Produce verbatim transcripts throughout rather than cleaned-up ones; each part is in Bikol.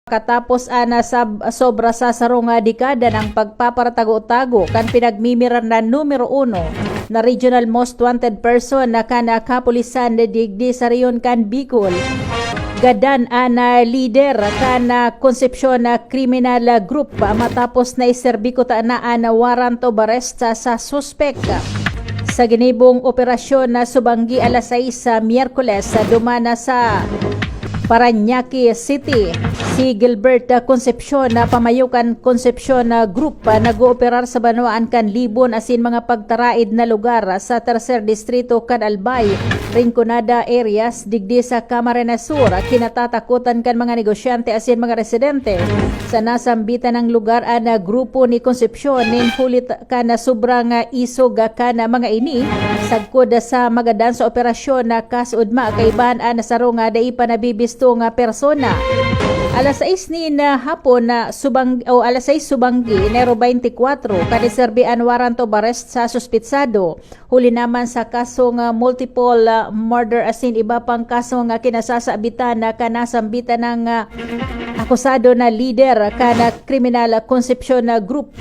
Katapos ana sa sobra sa sarong dekada ng pagpaparatago-tago kan pinagmimiran na numero uno na regional most wanted person na kan kapulisan na digdi sa rehiyon kan Bicol. Gadan an lider kan Concepcion na criminal group matapos na iserbi kuta na an warrant of arrest sa suspek. Sa ginibong operasyon na subanggi alas sais sa Miyerkules, duman na sa Parañaque City, si Gilbert Concepcion na pamayo kan Concepcion na Group, nag-ooperar sa banwaan kan Libon asin mga pagtaraid na lugar sa Tercer Distrito kan Albay, Rinconada areas, digdi sa Camarines Sur. Kinatatakutan kan mga negosyante asin mga residente sa nasambitan ng lugar an grupo ni Concepcion nin hulit kan sobrang isog kan mga ini, sagkod sa magadan sa operasyon na kasuodma kaibahan an sarong dai pa nabibistong persona. Alas sais nin hapon na subang o alas sais subanggi, Enero twenty-four, kan iserbi an warrant of arrest sa suspitsado. Huli naman sa kasong multiple murder asin iba pang kasong kinasasabitan na kanasambitan ng akusado na lider kan kriminal Concepcion na group.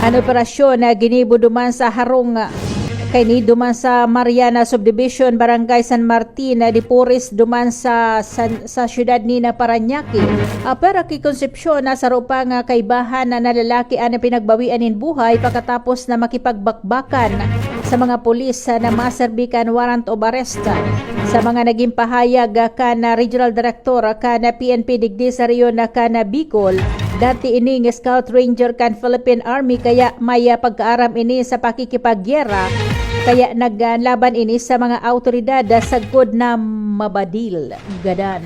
An operasyon na ginibo duman sa harong kaini duman sa Mariana Subdivision, Barangay San Martin de Porres, duman sa, sa, sa siyudad ni na Parañaque. Apera ki Concepcion na saro pa nga kaibahan na, na lalaki an pinagbawian nin buhay pakatapos na makipagbakbakan sa mga pulis na maserbi kan warrant of arrest. Sa mga naging pahayag kan Regional Director kan P N P digdi sa rehiyon na kan Bicol, dati ining Scout Ranger kan Philippine Army kaya may pagkaaram ini sa pakikipagyera, kaya naglaban ini sa mga awtoridad sagkod na mabadil. Gadan.